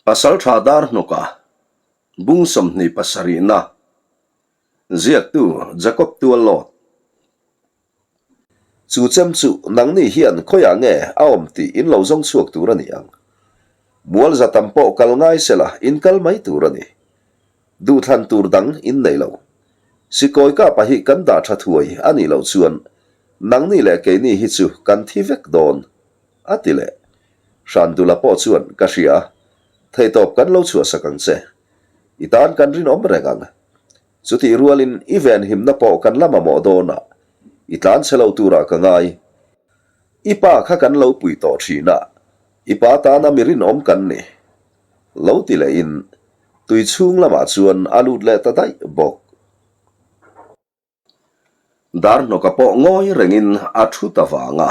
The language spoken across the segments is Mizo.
Pasaltha Darhnawka, Bung 27na, Ziaktu Jacob Tuallawt. Chu chem chu nangni hian khawiah nge a awm tih in lo zawng chhuak tur a ni ang. Mual za tam pawh kal ngai sela in kal mai tur a ni. Duhthlan tur dang in nei lo. Sikawi kapa hi kan dah tha thuai a nih loh chuan nangni leh keini hi chu kan thi vek dawn. A ti leh. Hrandula pawh chuan, Ka hria, theihtawp kan lo chhuahsak ang che. I tan kan rinawm reng ang. Chutih rualin i venhimna pawh kan la mamawh dawn a, i tlan chhe lo turah ka ngai. I pa kha kan lo pui tawh thin a, i pa tana mi rinawm kan ni. Lo ti lehin tui chhung lamah chuan a lut leh ta daih bawk. Darhnawka pawh ngawi rengin a thu ta vang a.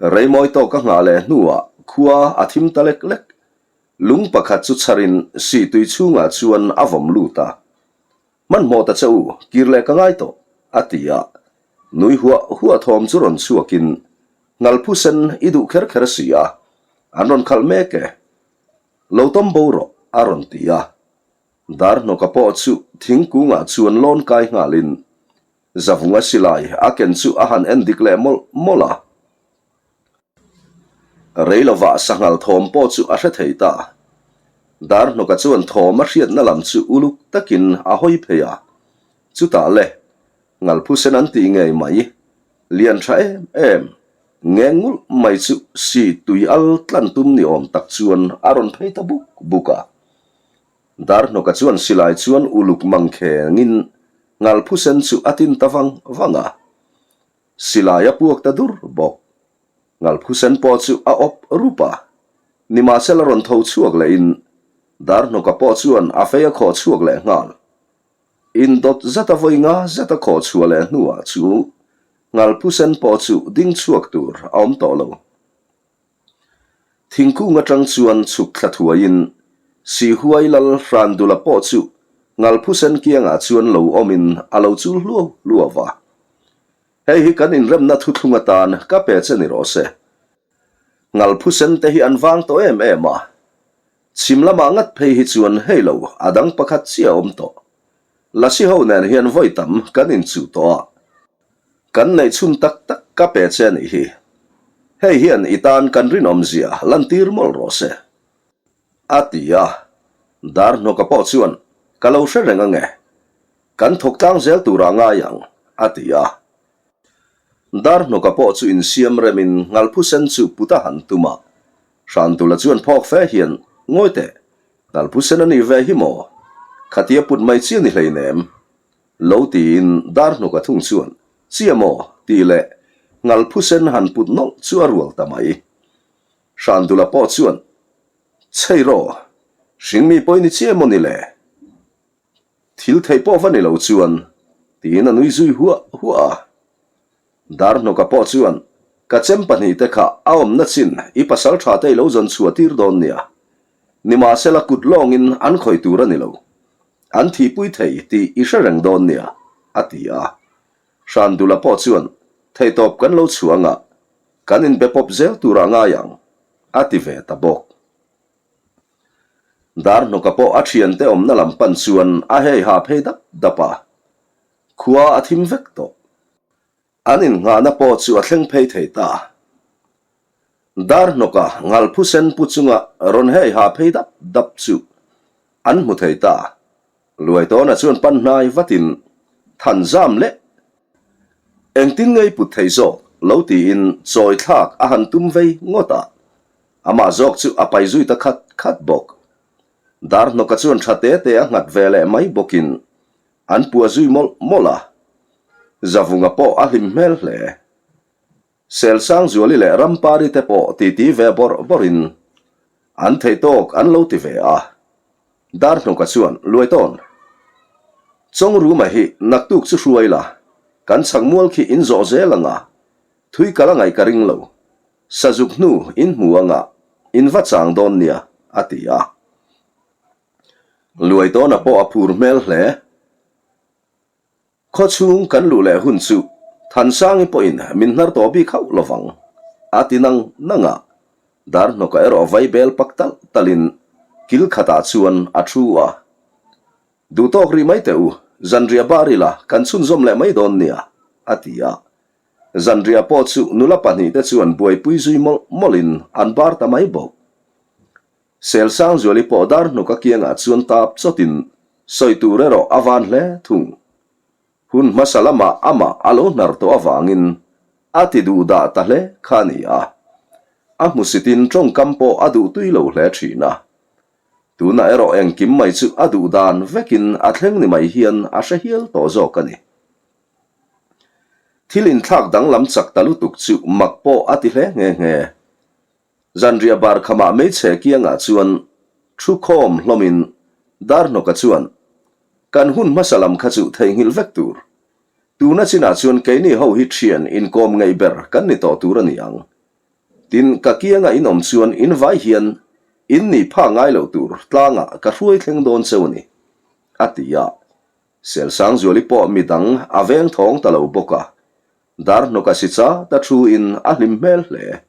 Reimawi tawk a nghah leh hnuah khua a thim ta lek lek. Lung pakhat chu chharin sihtui chhungah chuan a vawm lut a. Hmanhmawh ta che u, kir leh ka ngai tawh, a ti a. Nui huah huah thawm chu rawn chhuakin, Ngalphu sen i duh kher kher si a, an rawn khalh mek e. Lo tawm bo rawh, a rawn ti a. Darhnawka pawh chu thingkungah chuan lawn kai nghalin Zavunga silai a ken chu a han en dik leh mawlh mawlh a. Rei lovah sanghal thawm pawh chu a hre thei ta. Darhnawka chuan thawm a hriatna lam chu uluk takin a hawi phei a. Chutah le, Ngalphusen an tih ngei mai, lian tha em em, ngeng ngulh mai chu si tui al tlan tum ni awm tak chuan a rawn phei ta buk buk a. Darhnawka chuan silai chuan uluk mang khengin Ngalphusen chu a tin ta vang vang a. Silai a puak ta dur bawk. Ngalphusen pawh chu a awp rup a. Nimahsela rawn tho chhuak lehin Darhnawka pawh chuan a fei a khawh chhuak leh nghal. Indawt zata vawi nga zeta khawh chhuah leh hnuah chu Ngalphusen pawh chu ding chhuak tur a awm tawh lo. Thingkung atang chuan chhuk thla thuaiin Sihuai lal Hrandula pawh chu Ngalphusen kiangah chuan lo awmin a lo chul hluau hluau va. Hei hi kan inremna thuthlung atan ka pe che ni rawh se. Ngalphusen te hi an vang tawh em em a. Chhim lamah ngat phei hi chuan hei lo a dang pakhat chiah a awm tawh. Lasi ho nen hian vawi tam kan inchuh tawh a. Kan neih chhun tak tak ka pe che a nih hi. Hei hian i tan kan rinawmzia lantir mawlh rawh se. A ti a. Darhnawka pawh chuan, Ka lo hre reng ange. Kan thawk tlang zel turah ngai ang, a ti a. Darhnawka pawh chu insiam remin Ngalphusen chu put a han tum a. Hrantula chuan phawk fe hian, Ngawi teh, Ngalphusen a nih ve hi maw? Khatia put mai chi a ni hleinem. Lo tiin dar hnuk a thung chuan, Chia maw? tih leh Ngalphusen han put nawlh chu a rual ta mai. Hrandula pawh chuan, Chhei rawh, hringmi pawh i ni chiah emaw ni le? Thil theih pawh va ni lo chuan, tiin a nui zui huah huah a. Dar hnawka pawh chuan, Ka chem pahnihte kha a awmna chin i pasal tha te i lo zawn chhuah tir dawn nia. Nimahsela kut lawngin an khawih tur a ni lo. An thihpui thei tih i hre reng dawn nia, a ti a. Hrandula pawh chuan, Theihtawp kan lo chhuah anga, kan inbe pawp zel turah ngai ang, a ti ve ta bawk. Dar hnawka pawh a thiante awmna lam pan chuan a hei ha phei dap dap a. Khua a thim vek tawh. An innghahna pawh chu a thleng phei thei ta. Dar hnawka ngalphusen pu chunga rawn hei ha phei dap dap chu an hmu thei ta. Luaitawna chuan pan hnai vatin than zam leh engtin ngei put thei zawk lo tiin chawi thlak a han tum vei ngawt a. Amah zawk chu a pai zui ta khat khat bawk. Dar hnawka chuan tha te te a nghat ve leh mai bawkin An pua zui mawlh mawlh a, Zavunga pawh a hlim hmel hle. Selsangzuali leh Rampari te pawh titi ve bawrh bawrhin an theih tawk an lo ti ve a. Darhnuka chuan Luaitawn, Chawngruma hi naktuk chu hruai la, kan chhak mual khi in zawh zel ang a, thui kal a ngaih ka ring lo. Sazuk hnu in hmu anga in va chang dawn nia, a ti a. Luaitawna pawh a phur hmel hle. Khaw chhung kan luh leh hun chu Thansangi pawhin min hnar tawh bik hauh lovang, a ti nang nang a. Darhnawka erawh vai bel pak talh talhin. kil khatah chuan a thu a. Duhtawk rih mai teh u, zanriah bar ila kan chhunzawm leh mai dawn nia, a ti a. Zanriah pawh chu nula pahnihte chuan buaipui zui mawlh mawlhin an bar ta mai bawk. Selsangzuali pawh dar hnuk a kiangah chuan tap chawtin sawi tur erawh a van hle thung. Hun hmasa lamah amah a lo hnar tawh avangin a ti duh dah ta hle kha a ni a. A hmusitin tawngkam pawh a duh tui lo hle thin a. Tunah erawh engkim mai chu a duh dan vekin a thleng ni mai hian a hre hial tawh zawk a ni. Thil inthlak danglam chak ta lutuk chu mak pawh a ti hle nghe nghe. Zanriah bar khamah hmeichhe kiangah chuan thu khawm hlawmin Darhnawka chuan, Kan hun hmasa lam kha chu theihnghilh vek tur. Tuna chinah chuan keini ho hi thian inkawm ngeih ber kan ni tawh tur a ni ang. Tin, ka kianga in awm chuan in vai hian in nih phak ngai loh tur tlangah ka hruai thleng dawn cheu a ni, a ti a. Selsangzuali pawh midang a veng thawng ta lo bawk a, Darhnawka si cha ta thu in a hlim hmel hle.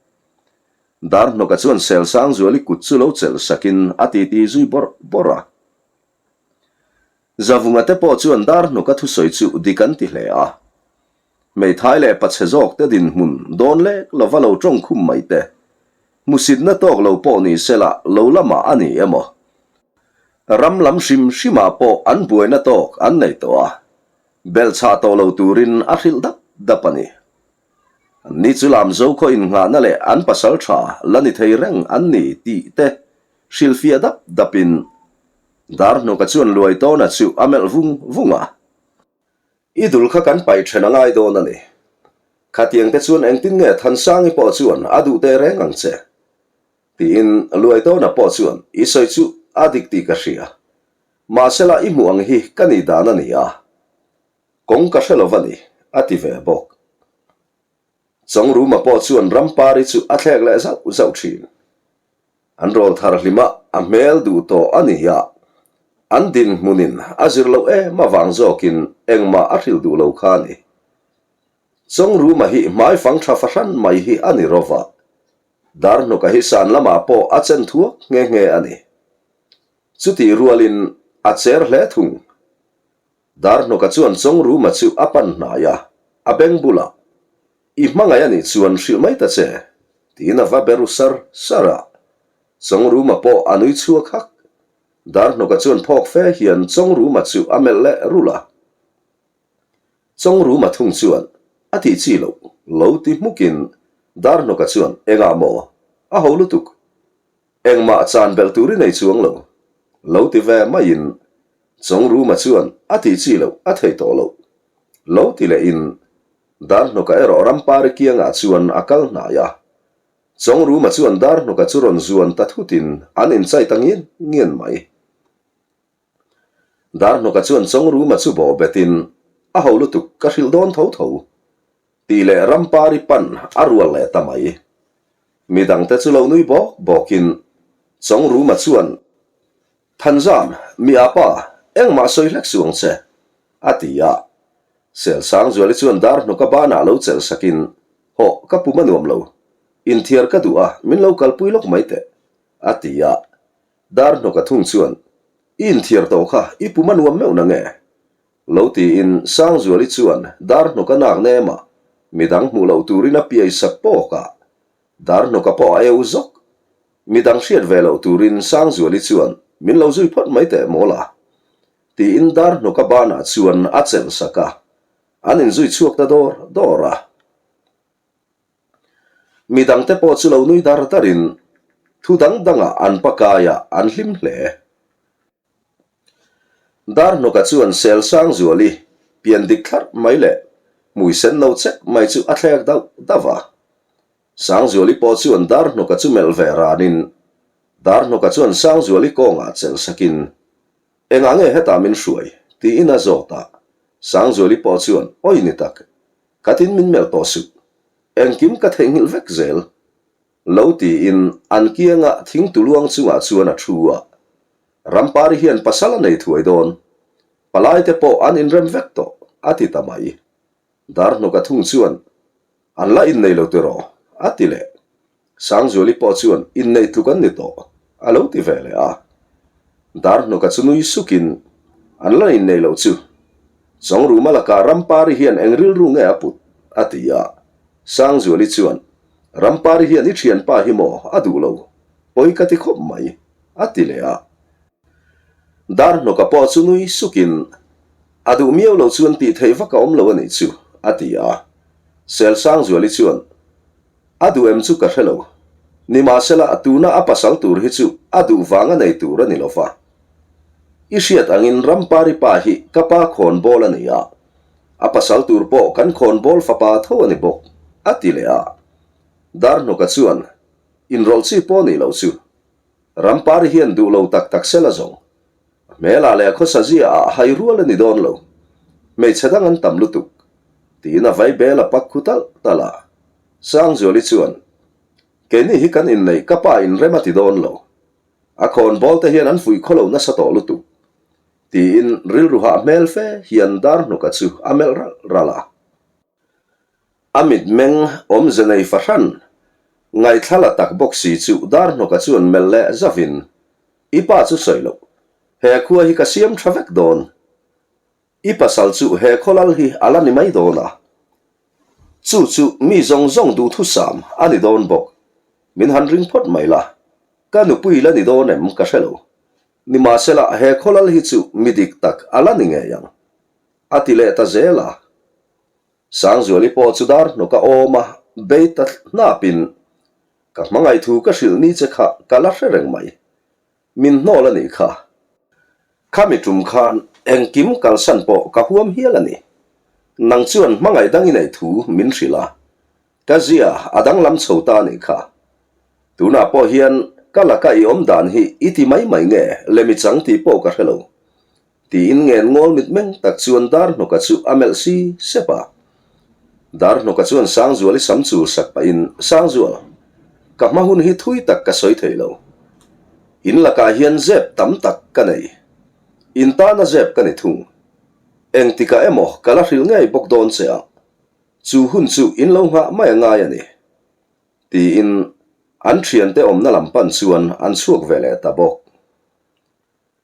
Darhnawka chuan Selsangzuali kut chu lo chelh sakin a titi zui bawrh bawrh a. Zavunga te pawh chuan Darhnawka thusawi chu dik an ti hle a. Hmeithai leh pachhe zawk te dinhmun dawn lek lova lo tawng khum mai te, hmusitna tawk lo pawh ni sela lo lamah a ni emaw? Ram lam hrim hrimah pawh an buaina tawk an nei tawh a. Belhchhah tawh lo turin a hrilh dap dap a ni. Anni chu Lamzo khaw innghahna leh an pasal tha la ni thei reng an ni tih te hrilhfiah dap dapin Darhnawka chuan Luaitawna chu a melh vung vung a. I dul kha kan paih then a ngai dawn a ni. Khatiang te chuan engtin nge Thansangi pawh chuan a duh teh reng ang che? Tiin Luaitawna pawh chuan i sawi chu a dik tih ka hria. Mahsela i hmuh ang hi ka nih dan a ni a, kawng ka hre lo va ni, a ti ve bawk. Chawngruma pawh chuan Rampari chu a thlek leh zauh zauh thin. An rawl thar hlima a hmel duh tawh a ni a, an dinhmunin a zir loh em avang zawkin engmah a hrilh duh lo kha a ni. Chawngruma hi hmaifang tha fahran mai hi a ni rawva, Darhnawka hi san lamah pawh a chen thuak nghe nghe a ni. Chutih rualin a cher hle thung. Darhnawka chuan Chawngruma chu a pan hnai a, a beng bulah, I hmangaih a nih chuan hrilh mai ta che, tiin a va be ru sar sar a. Chawngruma pawh a nui chhuak hak. Darhnawka chuan phawk fe hian Chawngruma chu a melh leh rulh a. Chawngruma thung chuan a tih chi loh lo ti hmukin Darhnawka chuan, Engah maw? A ho lutuk. Engmah chan belh tur i nei chuang lo. Lo ti ve maiin Chawngruma chuan a tih chi loh a thei tawh loh. Lo ti lehin Darhnawka erawh Rampari kiangah chuan a kal hnai a. Chawngruma chuan Darhnawka chu rawn zuan ta thutin an inchai ta ngian ngian mai. Darhnawka chuan Chawngruma chu bawh betin a ho lutuk ka hrilh dawn tho tho. Tih leh Rampari pan a rual leh ta mai. Midangte chu lo nui bawk bawkin Chawngruma chuan, Thanzam, mi apa, engmah sawi hlek suh ang che, a ti a. Selsangzuali chuan dar hnawka banah lo chelh sakin, Hawh, ka pum a nuam lo. Inthiar ka duh a, min lo kalpui lawk mai teh, a ti a. Dar hnawka thung chuan, I inthiar tawh kha, i pum a nuam meuh na nge? Lo tiin Sangzuali chuan Darhnawka nak nema midang hmuh loh turin a piai sak pawk a, Darhnawka pawh a eu zawk. Midang hriat ve loh turin Sangzuali chuan min lo zui phawt mai teh maw la? Tiin Darhnawka banah chuan a chelh sak a, an inzui chhuak ta dawr dawr a. Midangte pawh chu lo nui dar darin thu dang dangah an pakaiah an hlim hle. Darhnawka chuan Selsangzuali pian dik thlarh mai leh hmui sen no chek mai chu a thlek dauh dauh a. Sangzuali pawh chuan Darhnawka chu melh ve ranin Darhnawka chuan Sangzuali kawngah chelh sakin, Engah nge hetah min hruai? tiin a zawt a. Sangzuali pawh chuan, Awi ni tak, khatin min melh tawh suh. Engkim ka theihnghilh vek zel. Lo tiin an kianga thingtuluang chungah chuan a thu a. Rampari hian pasal a nei thuai dawn. Palaite pawh an inrem vek tawh, a ti ta mai. Darhnawka thung chuan, An la innei lo tiraw? a ti leh. Sangzuali pawh chuan, Inneih tluk an ni tawh, a lo ti ve leh a. Darhnawka chu nui sukin, An la innei loh chu. Chawngruma lakah Rampari hian eng rilru nge a put? a ti a. Sangzuali chuan, Rampari hian i thianpa hi maw a duh lo, pawi ka ti khawp mai, a ti leh a. Darhnawka pawh chu nui sukin, A duh miau lo chuan tih theih vak a awm lo a nih chu, a ti a. Selsangzuali chuan, A duh em chu ka hre lo. Nimahsela, tuna a pasal tur hi chu a duh vang a nei tur a ni lo va. I hriat angin Rampari pa hi ka pa khawnbawl a ni a, a pasal tur pawh kan khawnbawl fapa tho a ni bawk, a ti leh a. Darhnawka chuan, Inrawlh chi pawh nih loh chu. Rampari hian duh lo tak tak sela zawng. A hmelah leh a khawsa ziaah hai rual a ni dawn lo. Hmeichhe dang an tam lutuk. Tiin a vai bel a pak khu talh talh a. Sangzuali chuan, Keini hi kan inneih ka pa inrem a ti dawn lo. A khawnbawl te hian an fuih khaw lo nasa tawh lutuk. Tiin rilru hah hmel fe hian Darhnuka chu a melh ralh ralh a. A mitmeng awmze nei fahran, ngaihthla la tak bawk si chu Darhnawka chuan melh leh zavin, I pa chu sawi loh, he khua hi ka siam tha vek dawn. I pasal chu he khawlal hi a la ni mai dawn a. Chu chu mi zawng zawng duhthusam a ni dawn bawk. Min han ring phawt mai la, ka nupui la ni dawn em ka hre lo. Nimahsela he khawlal hi chu mi dik tak a la ni ngei ang, a ti leh ta zel a. Sangzuali pawh chu dar hnawk a awm a, bei ta hnapin, Ka hmangaih thu ka hrilh ni che kha ka la hre reng mai. Min hnawl a nih kha. Khami tum khan engkim kalsan pawh ka huam hial a ni. Nang chuan hmangaih dang i neih thu min hrilh a. Ka zia a danglam chho ta a nih kha. Tunah pawh hian ka laka i awm dan hi i ti mai mai nge lemi chang tih pawh ka hre lo. Tiin ngen ngawl mitmeng tak chuan Darhnawka chu a melh si sep a. Darhnawka chuan Sangzuali sam chul sak pahin, Sangzual, ka hma hun hi thui tak ka sawi thei lo. In lakah hian zep tam tak ka nei. In tana zep ka ni thung. Engtikah emaw ka la hrilh ngei bawk dawn che a, chu hun chu in lo nghah mai a ngai a ni. Tiin an thiante awmna lam pan chuan an chhuak ve leh ta bawk.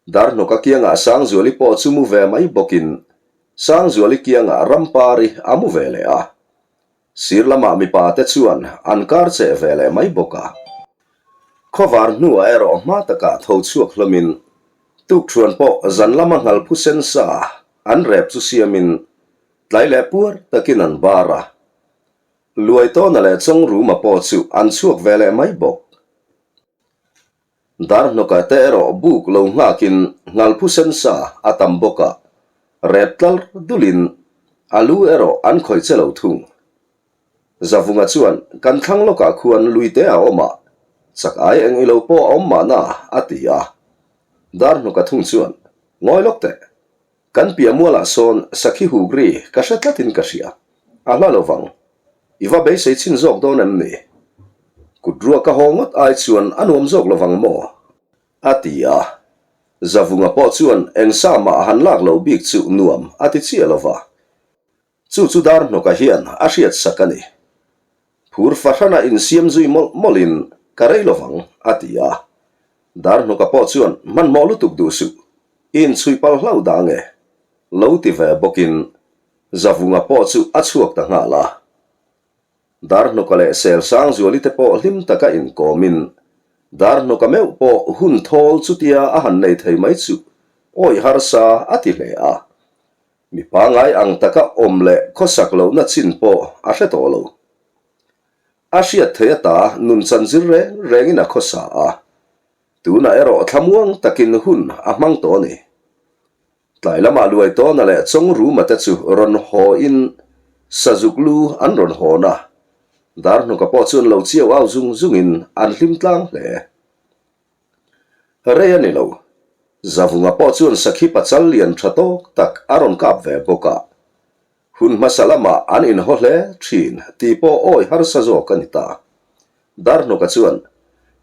Darhnawka kiangah Sangzuali pawh chu mu ve mai bawkin Sangzuali kiangah Rampari a mu ve leh a. Sir lamah mipa te chuan an kar cheh ve leh mai bawk a. Khawvar hnuah erawh hma takah tho chhuak hlawmin tukthuan pawh zan lama nghal phu sen sa an rep chu siamin tlai leh puar takin an bar a. Luaitawna leh Chawngruma pawh chu an chhuak ve leh mai bawk. Darhnawka te erawh buk lo nghakin ngalphu sen sa a tam bawk a, rep tlar dulin a lu erawh an khawih che lo thung. Zavunga chuan kan thlang lawkah khuan lui te a awm a, chak ai eng ilo pawh a awm mahna a ti a. Darhnawka thung chuan, Ngawi lawk teh, Kan piah mualah sawn sakhi huk ri ka hre tlatin ka hria. A hla lo vang. I va beisei chhin zawk dawn em ni? Kut ruak ka haw ngawt ai chuan a nuam zawk lo vang maw? A ti a. Zavunga pawh chuan eng sa mah han lak loh bik chu nuam a ti chiah lo va. Chu chu Darhnawka hian a hriat sak a ni. Phur fahrana insiam zui mawlh mawlhin ka rei lo vang, a ti a. Darhnawka pawh chuan hmanhmawh lutuk duh suh, i inchhui pal hlauh dah nge? Lo ti ve bawkin Zavunga pawh chu a chhuak ta nghal a. Darhnawka leh Selsangzuali te pawh hlim taka inkawmin Darhnawka meuh pawh hun thawl chutia a han nei thei mai chu awih harsa a ti hle a. Mi pangai ang taka awm leh khawsak lohna chin pawh a hre tawh lo. A hriat theih ata nun chan zir reng rengin a khawsa a, tunah erawh thlamuang takin hun a hmang tawh a ni. Tlai lamah Luaitawna leh Chawngruma te chu rawn haw-in Sazuk lu an rawn hawn a, Darhnuka pawh chuan lo chiau au zung zungin an hlim tlang hle. Rei a ni lo. Zavunga pawh chuan sakhi pachal lian tha tawk tak a rawn kap ve bawk a. Hun hmasa lamah an inhaw hle thin tih pawh awi harsa zawk a ni ta. Darhnawka chuan,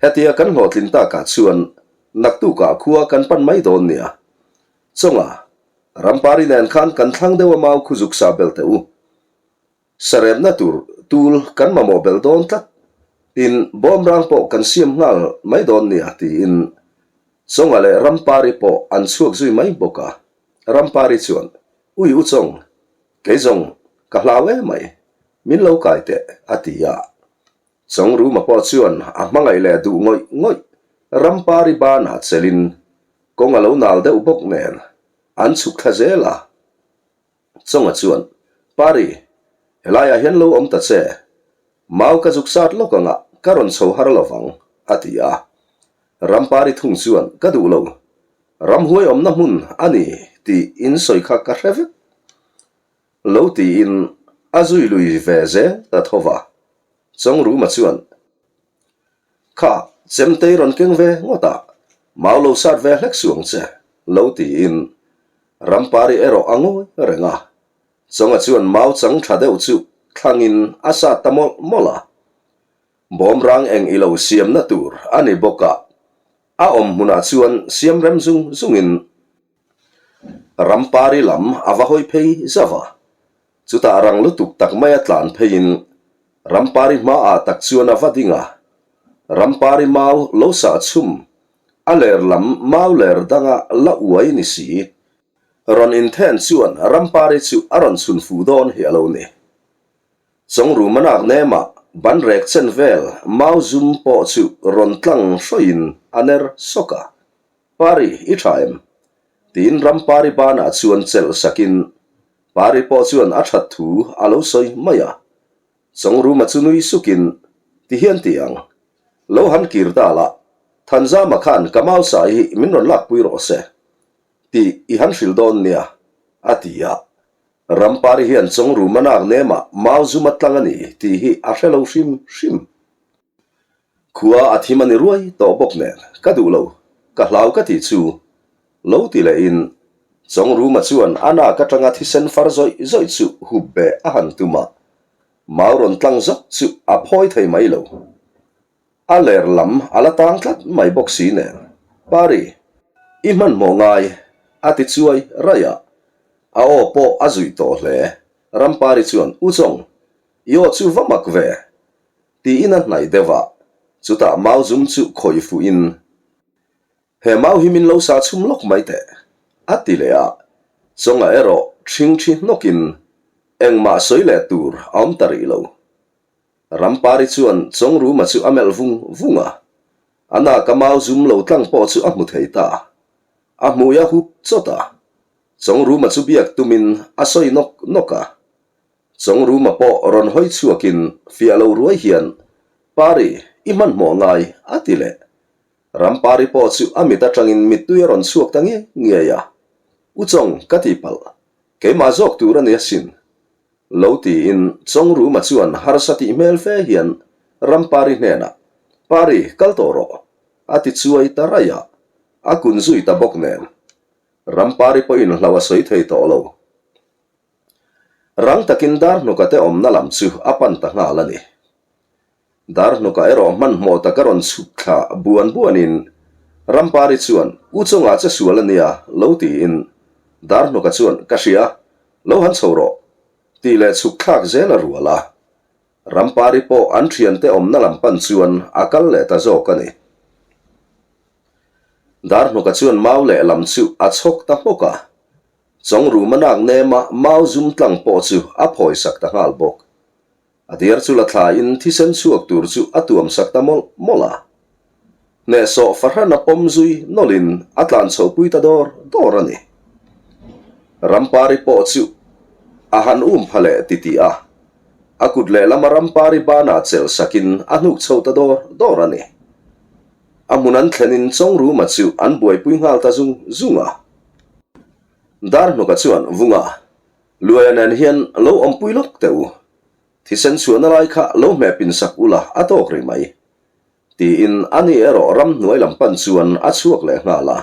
Hetia kan hlawhtlin takah chuan naktukah khua kan pan mai dawn nia. Chawnga, Rampari nen khan kan thlang deuh a mau khu zuk sa bel teh u. Saremna tur tul kan mamawh belh dawn tlat, tin bawmrang pawh kan siam nghal mai dawn nia tiin. Chawnga leh Rampari pawh an chhuak zui mai bawk a. Rampari chuan, Ui u Chawng, kei zawng ka hlau em mai, min lo kai teh, a ti a. Chawngruma pawh chuan a hmangaih leh duh ngawih ngawih Rampari banah chelin kawng a lo nal deuh bawk nen an chhuk thla zel a. Chawnga chuan, Pari, helaiah hian lo awm ta che. Mau ka zuk sat lawk anga ka rawn chho har lo vang, a ti a. Rampari thung chuan, Ka duh lo. Ramhuai awmna hmun a ni tih in sawi kha ka hre vek. Lo tiin a zui lui ve zel ta tho va. Chawngruma chuan, Kha, chemtei rawn keng ve ngawt a, mau lo sat ve hlek suang che, lo tiin Rampari erawh a ngawi reng a. Chawnga chuan mau chang tha deuh chu thlangin a sat ta mawlh mawlh a. Bawmrang eng i lo siamna tur a ni bawk a, a awm hmunah chuan siam rem zung zungin Rampari lam a va hawi phei zauh a. Chutah rang lutuk tak maia tlan pheiin Rampari hmaah tak chuan a va ding a. Rampari mau lo sah chhum, a ler lam mau ler danga la uai ni si. Rawn inthen chuan Rampari chu a rawn chhun fuh dawn hi a lo ni. Chawngruma nak nemah ban rek chen vel mau zum pawh chu rawn tlang hrawiin a ner sawk a. Pari, i tha em? Tiin Rampari banah chuan chelh sakin Pari pawh chuan a that thu a lo sawi mai a. Chawngruma chu nui sukin, Ti hian ti ang. Lo han kir ta la, Thanzama khan ka mau sai hi min rawn lakpui rawh se. Tih i han hrilh dawn nia, a ti a. Rampari hian Chawngruma nak nemah mau zum a tlang a ni tih hi a hre lo hrim hrim. Khua a thim a ni ruai tawh bawk nen ka duh lo, ka hlau ka tih chu lo ti lehin Chawngruma chuan a nak atanga thisen far zawih zawih chu hup beh a han tum a, mau rawn tlang zawk chu a phawi thei mai lo. A ler lam a la tang tlat mai bawk si nen, Pari, i hmanhmawh ngai, a ti chuai raih a, a aw pawh a zuih tawh hle. Rampari chuan, U Chawng, i aw chu va mak ve, Tiin a hnaih deuh a, chutah mau zum chu khawih fuhin, He mau hi min lo sa chhum lawk mai teh, a ti leh a, Chawnga erawh ṭhing ṭhi hnawkin engmah sawi leh tur a awm ta rih lo. Rampari chuan Chawngruma chu a melh vung vung a, a naka mau zum lo tlang pawh chu a hmu thei ta. A hmui a hup chawt a, Chawngruma chu biak tumin a sawi nawk nawk a, Chawngruma pawh rawn hawi chhuakin fiah lo ruai hian, Pari, i hmanhmawh ngai, a ti leh. Rampari pawh chu a mit atangin mittui a rawn chhuak ta ngiai ngiai a. U Chawng, ka ti palh. Keimah zawk tur a ni asin. Lo tiin Chawngruma chuan harsa tih hmel fe hian Rampari hnenah, Pari, kal tawh rawh, a ti chuai ta raih a. A kun zui ta bawk nen. Rampari pawhin hlo a sawi thei tawh lo. Rang takin Darhnuka te awmna lam chu a pan ta nghal a ni. Darhnuka erawh hmanhmawh taka rawn chhuk thla buan buanin Rampari chuan, U chungah che sual a nia, lo tiin Darhnuka chuan, Ka hria, lo han chho rawh, tih leh chhuk thlak zel a rual a. Rampari pawh an thiante awmna lam pan chuan a kal leh ta zawk a ni. Darhnuka chuan mau lehlam chu a chhawk ta hmawk a. Chawngruma nak nema mau zum tlang pawh chu a phawi sak ta nghal bawk. A diar chu la thlain thisen chhuak tur chu a tuam sak ta mawlh mawlh a. Hnehsawh fahrana pawm zui nawlhin a tlan chhohpui ta dawr dawr a ni. Rampari pawh chu a han um pha leh titih a, a kut lehlama Rampari banah chelh sakin a hnuk chho ta dawr dawr a ni. A hmun an thlenin Chawngruma chu an buaipui nghal ta zung zung a. Darhnuka chuan, Vunga, Luaia nen hian lo awmpui lawk teh u. Thisen chhuahna lai kha lo hmeh pin sak ula a tawk rih mai. Tiin ani erawh ramhnuai lam pan chuan a chhuak leh nghal a.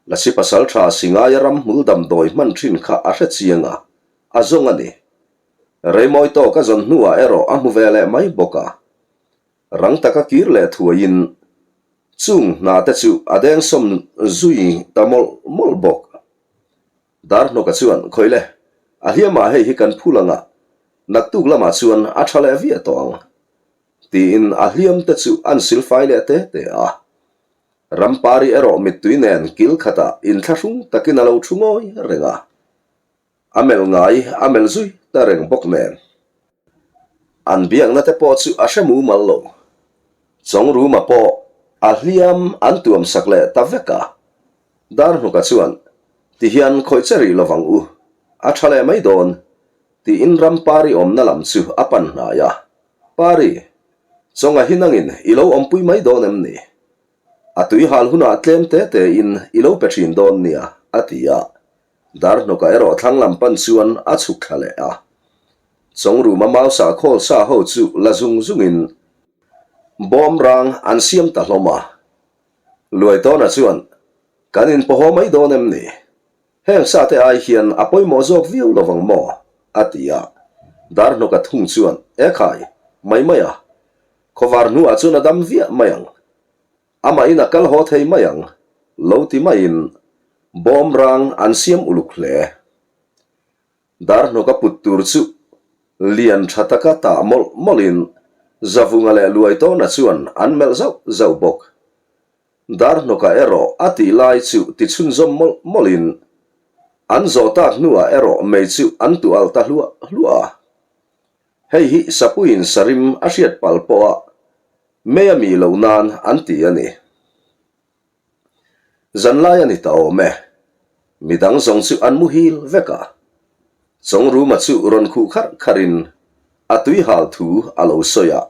Lasi pasal tha Singaia ramhmul damdawi hman thin kha a hre chiang a, a zawng a ni. Reimawi tawk a zawn hnuah erawh a hmu ve leh mai bawk a. Rang taka kir leh thuaiin chung hna te chu a dengsawm zui ta mawlh mawlh bawk. Darhnawka chuan, Khawile, a hliamah hei hi kan phul ang a, naktuk lamah chuan a tha leh viah tawh ang, tiin a hliam te chu an silfai leh te te a. Rampari erawh mittui nen kil khatah inthlahrung takin a lo thu ngawi reng a. A melh ngai a melh zui ta reng bawk nen. An biakna te pawh chu a hre mumal lo. Chawngruma pawh a hliam an tuam sak leh ta vek a. Darhnuka chuan, Tihian khawih che rih lovang u, a tha leh mai dawn, tiin Rampari awmna lam chu a pan hnai a. Pari, Chawnga hi nangin i lo awmpui mai dawn em ni? A tui hal hunah tlem te tein i lo pe thin dawn nia, a ti a. Darhnawka erawh thlang lam pan chuan a chhuk thla leh a. Chawngruma mausa khawl sa ho chu la zung zungin bawm rang an siam ta hlawm a. Luaitawna chuan, Kan inpawhaw mai dawn em ni? Heng sa te ai hian a pawimawh zawk viau lo vang maw? a ti a. Darhnawka thung chuan, E khai, mai mai a. Khawvar hnuah chuan a dam viah mai ang. Amahin a kal haw thei mai ang, lo ti maiin bawm rang an siam uluk hle. Darhnawka put tur chu lian tha taka tah mawlh mawlhin Zavunga leh Luaitawna chuan an melh zauh zauh bawk. Darhnawka erawh a tih lai chu ti chhunzawm mawlh mawlhin an zawh tak hnuah erawh mei chu an tuh alh ta hluah hluah a. Hei hi Sapuiin sarim a hriat pal pawha Mei a mi loh nan an ti a ni. Zanlai a ni ta awm e. Midang zawng chu an muhil vek a. Chawngruma chu rawn khuh kharh kharhin a tui hal thu a lo sawi a.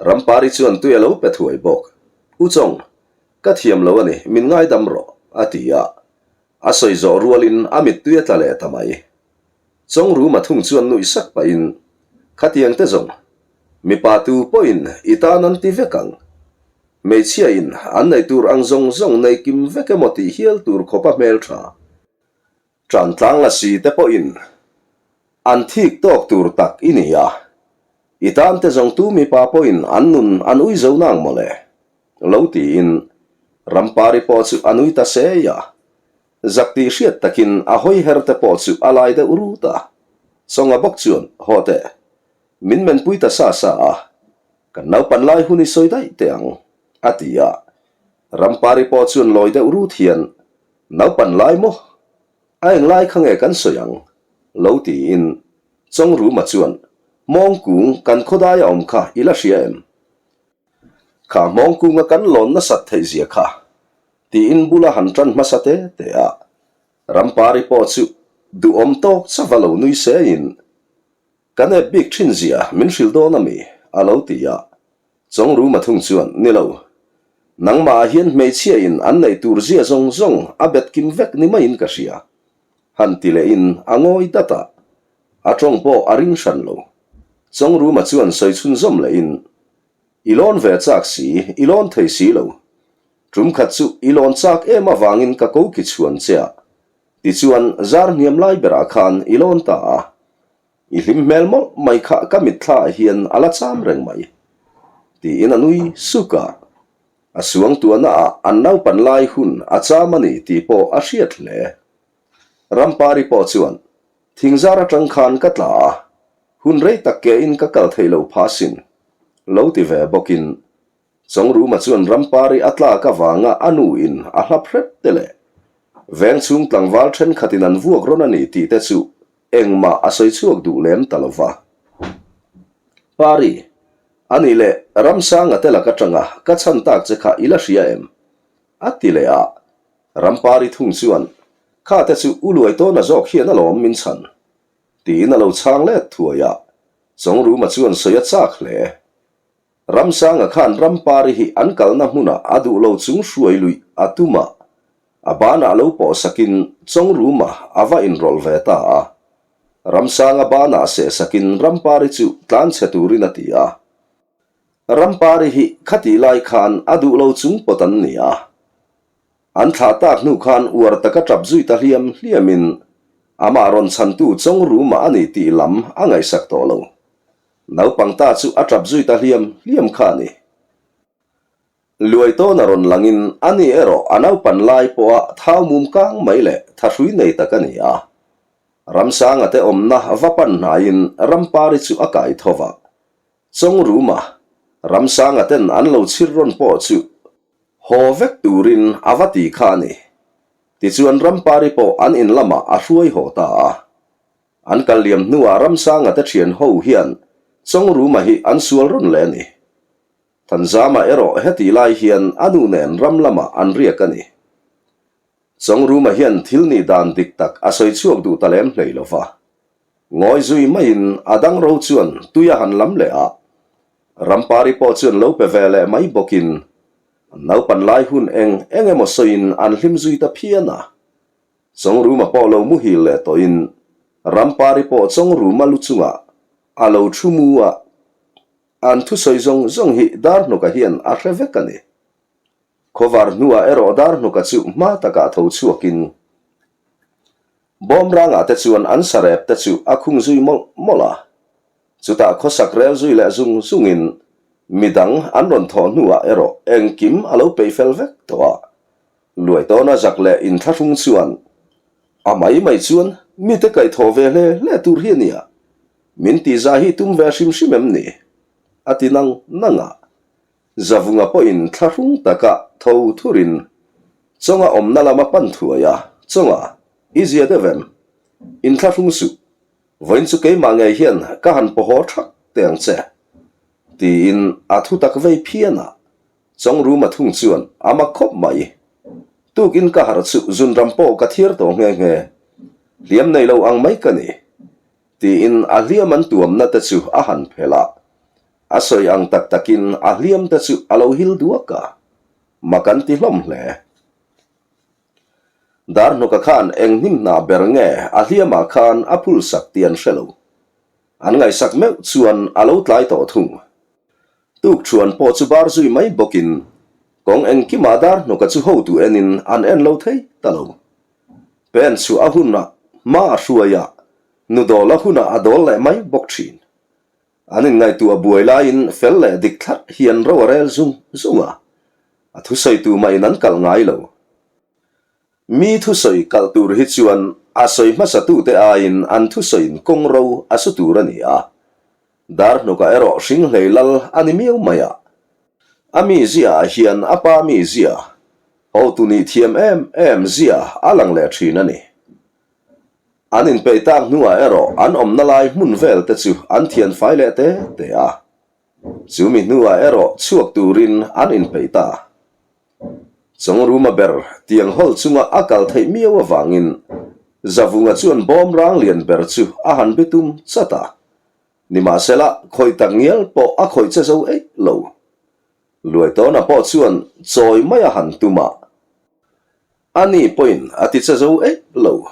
Rampari chuan tui a lo pe thuai bawk. U Chawng, ka thiam lo a ni, min ngaidam rawh, a ti a. A sawi zawh rualin a mittui a tla leh ta mai. Chawngruma thung chuan nuih sak pahin, Khatiang te zawng, mipa tu pawhin i tan an ti vek ang. Hmeichhiain an neih tur ang zawng zawng nei kim vek emaw tih hial tur khawpa hmeltha. Tantlang la si te pawhin an thik tawk tur tak i ni a, i tan te zawng tu mipa pawhin an nun an ui zo nang mawle, lo tiin Rampari pawh chu a nui ta sei a. Zak tih hriat takin a hawi her te pawh chu a lai deuh rut a. Chawnga bawk chuan, Haw teh, min menpui ta sa sa a, kan naupan lai hun i sawi daih teh ang, a ti a. Rampari pawh chuan lawi deuh rut hian, Naupan lai maw? A eng lai kha nge kan sawi ang? lo tiin Chawngruma chuan, Mawngkung kan khawdaia awm kha i la hria em? Kha hmawngkunga kan lawn nasat theih zia kha tiin bula han tan hmasa te te a, Rampari pawh chu duhawm tawk chauh a lo nui seiin, Kan ep bik thin zia min hrilh dawn a mi? a lo ti a, Chawngruma thung chuan, Ni lo, nangmah ah hian hmeichhia in an neih tur zia zawng zawng a bet kim vek ni maiin ka hria, han ti lehin a ngawi dat a, a tawng pawh a ring hran lo. Chawngruma chuan sawi chhunzawm lehin, I lawn ve chak si, i lawn thei si lo. Tum khat chu i lawn chak em avangin ka ko ki chhuan che a, tichuan zar hniam lai berah khan i lawn ta a. I hlim hmel mawlh mai kha ka mitthla ah hian a la cham reng mai. Tiin a nui suk a. A suangtuahna ah an naupan lai hun a cham a ni tih pawh a hriat hle. Rampari pawh chuan Thingzar atang khan ka tla a, hun rei tak kein ka kal thei lo pha sin. Lo ti ve bawkin, Chawngruma chuan Rampari a tlak avanga a nu in a hlap hrep te leh veng chhung tlangval thenkhatin an vuak rawn a ni tih te chu engmah a sawi chhuak duh lem ta lo va. Pari, a nih leh Ramsanga te lak atanga ka chhan tak che kha i la hria em? A ti leh a, Rampari thung chuan, Kha te chu u luai tawna zawk hian alawm min chhan, tiin a lo chhang let thuai a, Chawngruma chuan sawi a chak hle. Ramsanga khan Rampari hi an kalna hmunah a duh lo chung hruai luih a tum a, a banah lo pawh sakin Chawngruma a va inrawlh ve ta a. Ramsanga banah seh sakin Rampari chu tlanchhe turin a ti a. Rampari hi khatih lai khan a duh lo chung pawt an ni a. An thlah tak hnu khan uar taka tap zui ta hliam hliamin amah rawn chhantu Chawngruma a ni tih lam a ngaihsak tawh lo. Naupang ta chu a tap zui ta hliam hliam kha a ni. Luai tawna rawn langin a ni erawh a naupan lai pawha thau mum kang mai leh thahrui nei tak a ni a. Ramsanga te awmna va pan hnaiin Rampari chu a kai tho va. Chawngruma, Ramsanga ten an lo chhir rawn pawh chu. Haw vek turin a va ti kha a ni. Tichuan Rampari pawh an in lamah a hruai haw ta a. An kal liam hnuah Ramsanga te thian ho hian Chawngruma hi an sual rawn leh a ni. Thanzama erawh hetih lai hian a nu nen ram lamah an riak a ni. Chawngruma hian thil nih dan dik tak a sawi chhuak duh ta lem hlei lo va. Ngawi zui maiin a dang ro chuan tui a han lam leh a, Rampari pawh chuan lo pe ve leh mai bawkin an naupan lai hun eng eng emaw sawiin an hlim zui ta phian a. Chawngruma pawh lo muhil leh tawhin Rampari pawh Chawngruma lu chungah a lo thu mu a, an thusawi zawng zawng hi Darhnawka hian a hre vek a ni. Khawvar hnuah erawh Darhnuka chu hma takah tho chhuakin Bawmrangah te chuan an sarep te chu a khung zui mawlh mawlh a. Chutah khawsak rel zui leh zung zungin midang an rawn thawh hnuah erawh engkim a lo peih fel vek tawh a. Luaitawna zak leh inthlahrung chuan a mai mai chuan mite kaihthawh ve hle hle tur hi a nia, min tihzah hi tum ve hrim hrim em ni? a ti nang nang a. Zavunga pawhin thlahrung taka tho thurin Chawnga awmna lama pan thuai a, Chawnga, i zia deuh em? Inthlahrung suh, vawiin chu keimah ngei hian ka han pawhaw thak teh ang che, tiin a thu tak vei phian a. Chawngruma thung chuan a mak khawp mai. Tukin ka harh chu zunram pawh ka thiar tawh nghe nghe, hliam nei lo ang mai ka ni, tiin a hliam an tuamna te chu a han phelh a. A sawi ang tak takin a hliam te chu a lo hil duak a, mak an ti hlawm hle. Darhnuka khan eng hnim hna ber nge a hliamah khan a phul sak tih an hre lo. An ngaihsak meuh chuan a lo tlai tawh thung. Tukṭhuan pawh chu bar zui mai bawkin kawng engkimah Darhnuka chu hotu enin an en lo thei ta lo. Pen chu a hunah hma a hruai a, nu dawl a hunah a dawl leh mai bawk ṭhin. An inngaihtuah buai laiin fel leh dik thlarh hian ro a rel zung zung a, a thusawitu mahin an kalh ngai lo. Mi thusawi kalh tur hi chuan a sawi hmasatute aiin an thusawiin kawng ro a su tur a ni a, Darhnukah erawh hringhlei lal a ni miau mai a. A mizia ah hian a pa mizia, hotu nih thiam em em zia a lang leh thin a ni. An inpeih tak hnuah erawh an awmna lai hmun vel te chu an thian fai leh te te a. Chumi hnuah erawh chhuak turin an inpeih ta. Chawngruma ber tiang hawl chunga a kal theih miau avangin Zavunga chuan bawm rang lian ber chu a han bi tum chat a. Nimahsela, khawih tak ngial pawh a khawih che zo eih lo. Luaitawna pawh chuan chawi mai a han tum a. A ni pawhin a ti che zo eih lo.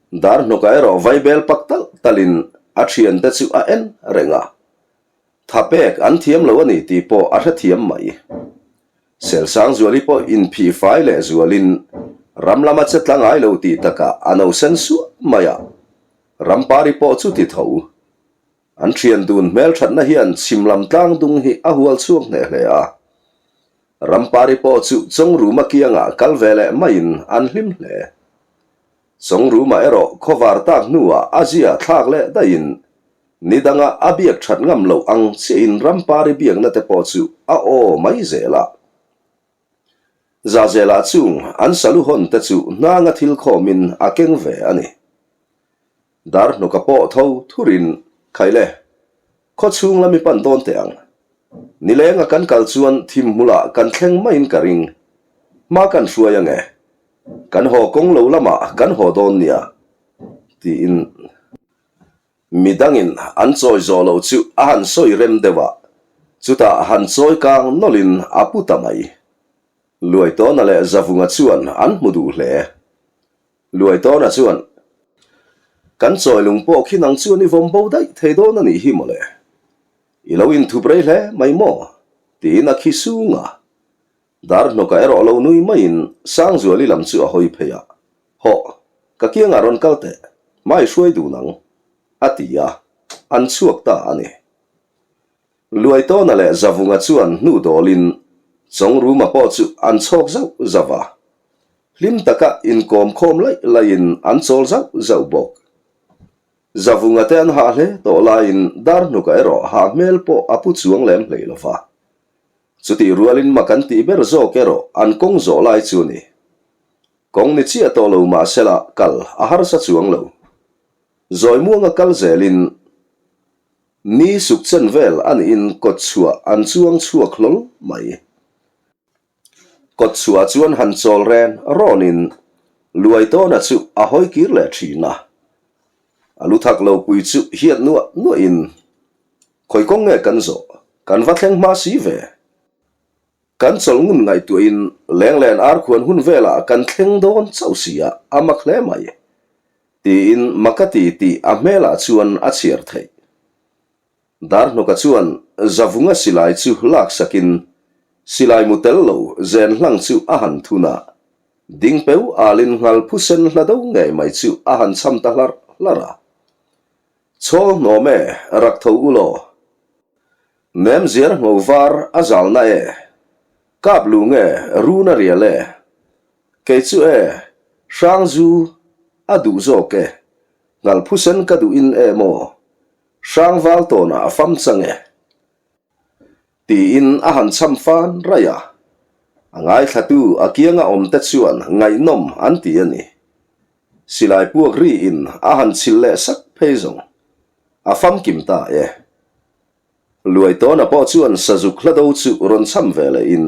Darhnawka erawh vaibel pak talh talhin a thiante chu a en reng a. Tha pek an thiam lo a ni tih pawh a hrethiam mai. Selsangzuali pawh inphih fai leh zualin ram lama che tla ngai lo tih takah a no sen suah mai a. Rampari pawh chu ti tho. An thian dun hmelthatna hian chhim lam tlang dung hi a hual chhuak hneh hle a. Rampari pawh chu Chawngruma kiangah kal ve leh maiin an hlim hle. Chawngruma erawh khawvar tak hnuah a zia thlak leh daihin ni danga a biak that ngam loh ang chiahin Rampari biakna te pawh chu a aw mai zel a. Zahzelah chung an salu hawn te chu hnanga thil khawmin a keng ve a ni. Darhnuka pawh tho thurin, Khaile, khaw chhung lam i pan dawn teh ang. Nilenga kan kal chuan thim hmulah kan thleng maiin ka ring. Hma kan hruai ange. Kan haw kawng lo lamah kan haw dawn nia, tiin midangin an chawi zawh loh chu a han sawi rem deuh a, chutah han chawi kang nawlhin a pu ta mai. Luaitawna leh Zavunga chuan an hmu duh hle. Luaitawna chuan, Kan chawilung pawh khi nang chuan i vawm bo daih thei dawn a nih hi mawle. I lo inthup rei hle mai maw? tiin a khi sung a. Darhnawka erawh lo nui maiin Sangzuali lam chu a hawi phei a, Hawh, ka kiangah rawn kal teh, hma i hruai dun ang, a ti a, an chhuak ta a ni. Luaitawna leh Zavunga chuan hnu dawlin Chawngruma pawh chu an chhawk zauh zauh a. Hlim taka inkawm khawm laih laihin an chawl zauh zauh bawk. Zavunga te an hah hle tawh laiin Darhnuka erawh hah hmel pawh a pu chuang lem hlei lo va. Chutih rualin mak an tih ber zawk erawh an kawng zawh lai chu a ni. Kawng ni chiah tawh lo mah sela kal a harsa chuang lo. Zawi muanga kal zelin ni suk chen vel a niin kawtchhuah an chuang chhuak hlawl mai. Kawtchhuah chuan han chawl ren rawnin Luaitawna chu a hawi kir leh thin a. A lu thak lo pui chu hiat nuah nuahin, Khawi kawng nge kan zawh? Kan va thleng hma si ve. Kan chawlh ngun ngaihtuahin lenglen arkhuan hun velah kan thleng dawn chauh si a, a mak hle mai. Tiin mak a ti tih a hmelah chuan a chhiar theih. Darhnawka chuan Zavunga silai chu laksakin silai mu tel lo zen hlang chu a han thun a, ding peu alin nghal phusen hla do ngei mai chu a han cham ta hlarh hlarh a. Chhawl hnawm e, rak tho u law. Nem ziar ngho var a zalna e, kap lung e, run a rial e. Kei chu e, hrang zu a duh zawk e, nghal phusen ka duhin e maw. Hrangval tawnah a fam chang e. Tiin a han cham fan raih a. A ngaithlatu a kianga awmte chuan ngaihnawm an ti a ni. Silai puak riin a han chhilh leh sak phei zawng. A famkim ta e. Luaitawna pawh chuan sazuk hlado chu rawn cham ve lehin,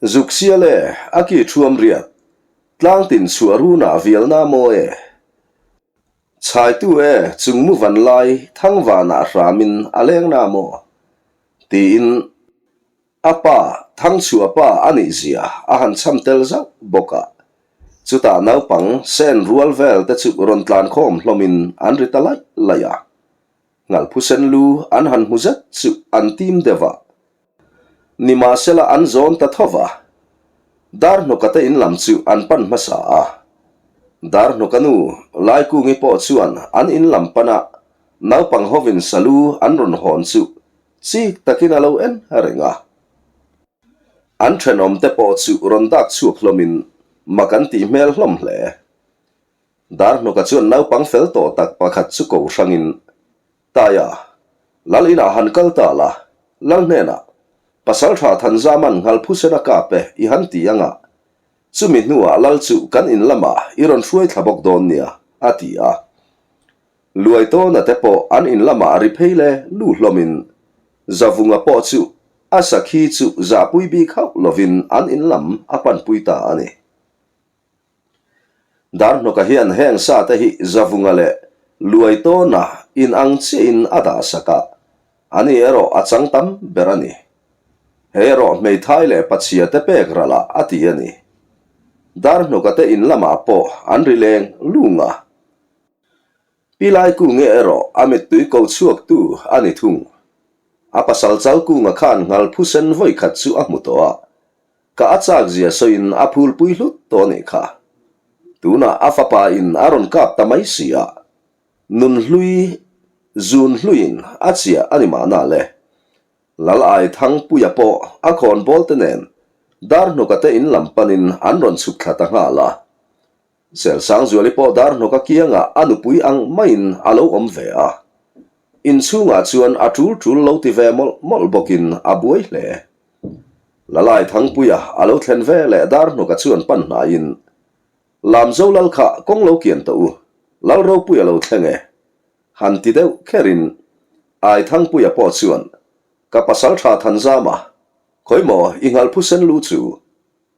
Zuk sial e, a ki thuam riat, tlangtin chhuah runah vialna maw e. Chhaitu e, chung mu van lai Thangvanah hramin a leng na maw? tiin a pa Thangchhuah pa a nih zia a han cham tel zauh bawk a. Chutah naupang sen rual vel te chu rawn tlan khawm hlawmin an ri ta laih laih a. Ngalphusen lu an han hmu zet chu an tim deuh a. Nimahsela an zawn ta tho va, Darhnawka te in lam chu an pan hmasa a. Darhnawka nu Laikungi pawh chuan an in lam pana naupang hovin salu an rawn hawn chu chik takin a lo en reng a. An thenawm te pawh chu rawn dak chhuak hlawmin mak an tih hmel hlawm hle. Darhnawka chuan naupang fel tawh tak pakhat chu ko hrangin, Taia, Lal inah han kal ta la, Lal hnenah, Pasal tha Thanzaman Nghalphusen a kap e i han ti anga, chumi hnuah Lal chu kan in lamah i rawn hruai thla bawk dawn nia, a ti a. Luaitawna te pawh an in lamah ri phei le lu hlawmin Zavunga pawh chu a sakhi chu zahpui bik hauh lovin an in lam a panpui ta a ni. Darhnawka hian heng sa te hi Zavunga leh Luaitawna in ang chiahin a dah sak a, ani erawh a chang tam ber a ni. Hei erawh hmeithai leh pachhia te pek ralh ah a ti a ni. Darhnawka te in lamah pawh an ri leng lung a. Pi Laikunge erawh a mittui ko chhuaktu a ni thung. A pasal Chalkunga khan Nghalphusen vawikhat chu a hmu tawh a, Ka a chak zia sawiin a phulpui hlut tawh a nih kha. Tunah a fapa in a rawn kap ta mai si a, nun hlui zun hluiin a chiah a ni mahna le. Lal Ai Thangpuia pawh a khawn bawl te nen Darhnawka te in lam panin an rawn chhuk thla ta nghal a. Selsangzuali pawh Darhnawka kiangah a nupui ang maiin a lo awm ve a. Inchhungah chuan a tul tul lo ti ve mawlh mawlh bawkin a buai hle. Lalai Thangpuia a lo thlen ve leh Darhnawka chuan pan hnaiin, Lamzo lal kha kawng lo kian tawh u, Lal Ropuia lo thleng e. Han ti deuh kherin Ai Thangpuia pawh chuan, Ka pasal tha Thanzama, khawi maw i nghalphusen lu chu?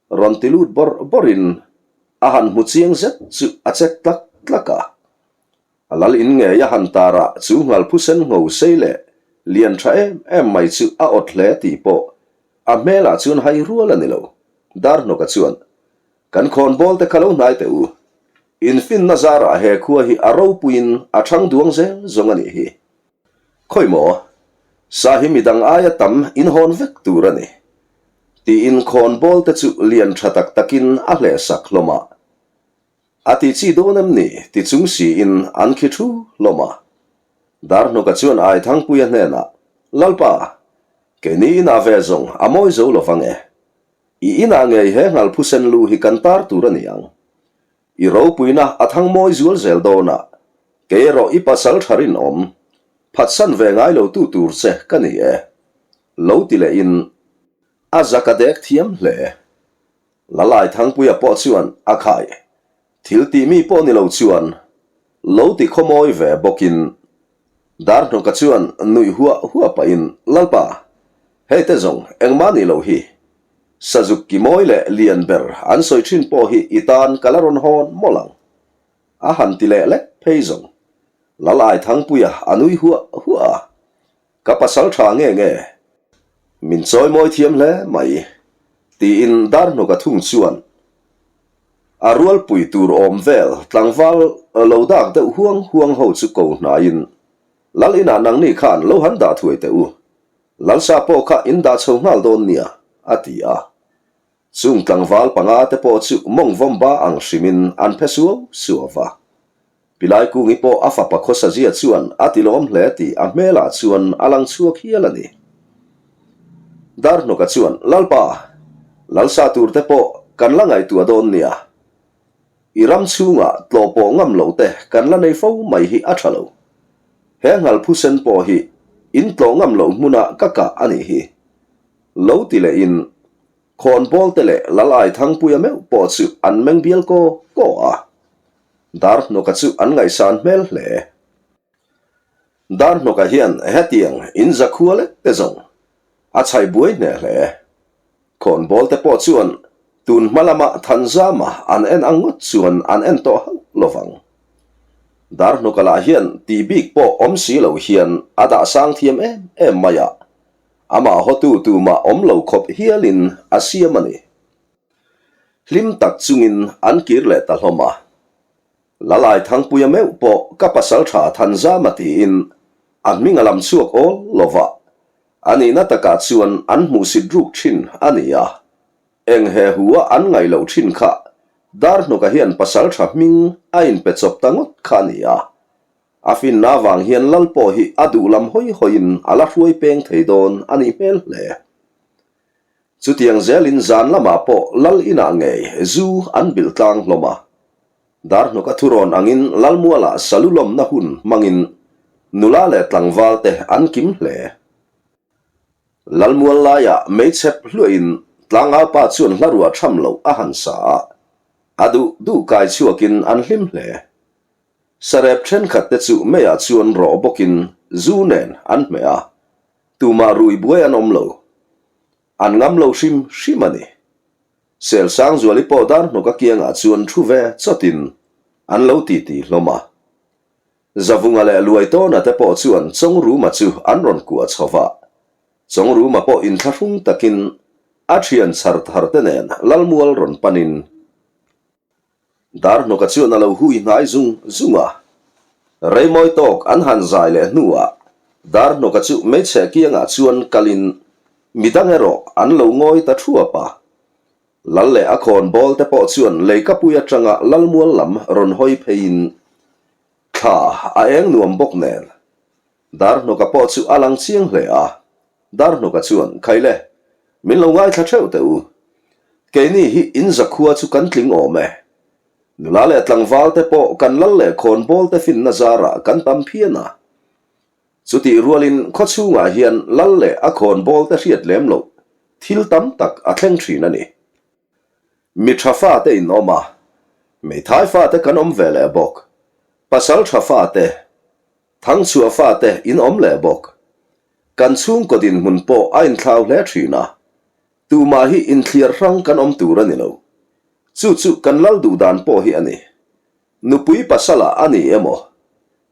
Rawn ti lut bawrh bawrhin a han hmu chiang zet chu a chek tlak tlak a. A lal in ngei a han tar a, chu nghalphusen ngho sei leh lian tha em em mai chu a awt hle tih pawh a hmelah chuan hai rual a ni lo. Darhnawka chuan, Kan khawnbawl te kha lo hnai teh u. Infinna zarah he khua hi a ropuiin a thang duang zel zawng a nih hi. Khawi maw? Sa hi midang aia tam inhawn vek tur a ni. Tiin khawnbawl te chu lian tha tak takin a hlehsak hlawm a. A ti chi dawn em ni? ti chung siin an khi thu hlawm a. Darhnawka chuan Aithangpuia hnenah, Lalpa, keini inah ve zawng a mawi zo lo vang e. I inah ngei he nghalphusen lu hi kan tar tur a ni ang. I ropuina a thang mawi zual zel dawn a, kei erawh i pasal tha rinawm, phatsan ve ngai lo tu tur che ka ni e. Lo ti lehin a zak a dek thiam hle. Lalai Thangpuia pawh chuan a khai. Thil tih mi pawh ni lo chuan lo ti khawmawi ve bawkin Darhnawka chuan nuih huah huah pahin Lalpa, hei te zawng engmah nih loh hi. Sazuk ki mawi leh lian ber an sawi thin pawh hi i tan ka la rawn hawn mawlh ang. A han ti leh lek phei zawng. Lalai Thangpuia a nui huah huah a. Ka pasal tha nge nge? Min chawi mawi thiam hle mai, tiin Darhnawka thung chuan a rualpui tur awm vel tlangval lo dak deuh huang huang ho chu ko hnaiin, Lal inah nangni khan lo han dah thuai teh u, Lalsa pawh kha in dah chho nghal dawn nia, a ti a. Chung tlangval panga te pawh chu mawng vawm ba ang hrimin an phe suau suau va. Pilai Kungi pawh a fapa khawsazia chuan a ti lawm hle tih a hmelah chuan a lang chhuak hial a ni. Darhnawka chuan, Lalpa, Lalsa tur te pawh kan la ngaihtuah dawn nia. I ram chhungah tlawh pawh ngam lo te kan la nei fo mai hi a tha lo. He nghalphusen pawh hi in tlawh ngam loh hmunah ka kah a nih hi. Lo ti lehin Khawnbawl te leh Lalai Thangpuia meuh pawh chu an meng bial kaw kaw a. Darhnawka chu an ngaihsan hmel hle. Darhnawka hian hetiang in zakhua lek te zawng a chhai buai hneh hle. Khawnbawl te pawh chuan tun hma lama Thanzama an en ang ngawt chuan an en tawh hauh lovang. Darhnawka lah hian tih bik pawh awm si lo hian a dah sang thiam em em mai a, amah hawtu tumah awm lo khawp hialin a siam a ni. Hlim tak chungin an kir leh ta hlawm a. Lalai Thangpuia meuh pawh ka pasal tha Thanzama tiin a hming a lam chhuak awl lo va, a nihna takah chuan an hmuhsit ruk thin a ni a. Eng he hu a an ngaih loh thin kha Darhnawka hian pasal tha hming a inpe chawp ta ngawt kha a ni a. A finna avang hian Lal pawh hi a duh lam hawi hawiin a la hruai peng thei dawn a nih hmel hle. Chutiang zelin zan lamah pawh Lal inah ngei zu an bilh tlang hlawm a. Darhnawka thurawn angin Lalmualah salu lawmna hun hmangin nula leh tlangval te an kim hle. Lalmual laiah meichep hluahin tlangaupa chuan hla ruah tham loh a han sa a, a duh duh kai chhuakin an hlim hle. Sarep thenkhat te chu meiah chuan rawh bawkin zu nen an hmeh a, Tumah rui buai an awm lo. An ngam lo hrim hrim a ni. Selsangzuali pawh Darhnawka kiangah chuan thu ve chawtin an lo titi hlawm a. Zavunga leh Luaitawna te pawh chuan Chawngruma chu an rawn kuah chho va. Chawngruma pawh inthlahrung takin a thian chhar thar te nen Lalmual rawn panin Darhnawka chuan a lo hui hnai zung zung a. Reimawi tawk an han zai leh hnuah Darhnawka chu hmeichhe kiangah chuan kalin midang erawh an lo ngawi ta thuap a. Lal leh a khawn bawl te pawh chuan leikapui atanga Lalmual lam rawn hawi pheiin thla a eng nuam bawk nen Darhnawka pawh chu a lang chiang hle a. Darhnawka chuan, Khaile, min lo ngaithla theuh teh u. Keini hi in zakhua chu kan tling awm e. Nula leh tlangval te pawh kan lal leh khawnbawl te finna zarah kan tam phian a. Chutih rualin khawchhungah hian lal leh a khawnbawl te hriat lem loh thil tam tak a thleng thin a ni. Mi tha fate in awm a, hmeithai fate kan awm ve leh bawk. Pasal tha fate Thangchhuah fate in awm leh bawk. Kan chhungkaw dinhmun pawh a inthlau hle thin a, tumah hi inthliar hrang kan awm tur a ni lo. Chu chu kan lal duh dan pawh hi a ni. Nupui pasala a ni emaw,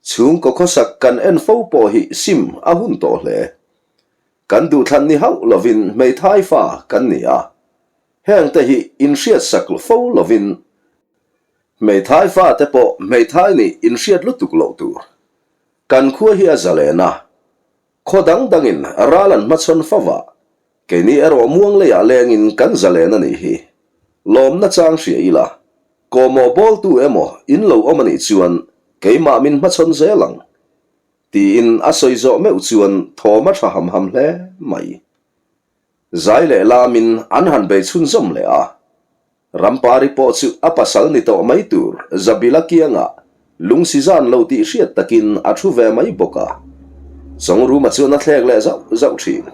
chhungkaw khawsak kan en fo pawh hi sim a hun tawh hle. Kan duhthlan ni hauh lovin hmeithai fa kan ni a, hengte hi inhriatsak fo lovin Hmeithai fate pawh hmeithai nih inhriat lutuk loh tur. Kan khua hi a zalen a, khaw dang dangin ral an hmachhawn fo va, keini erawh muang leiah lengin kan zalen a nih hi. Lawmna chang hria ila, kawhmawh bawltu emaw in lo awm a nih chuan keimah min hmachhawn zel ang. Tiin a sawi zawh meuh chuan thawm a tha ham ham hle mai. Zai leh lamin an han bei chhunzawm leh a. Rampari pawh chu a pasal ni tawh mai tur Zabila kiangah lungsi zan lo tih hriat takin a thu ve mai bawk a. Chawngruma chuan a thlek leh zauh zauh thin.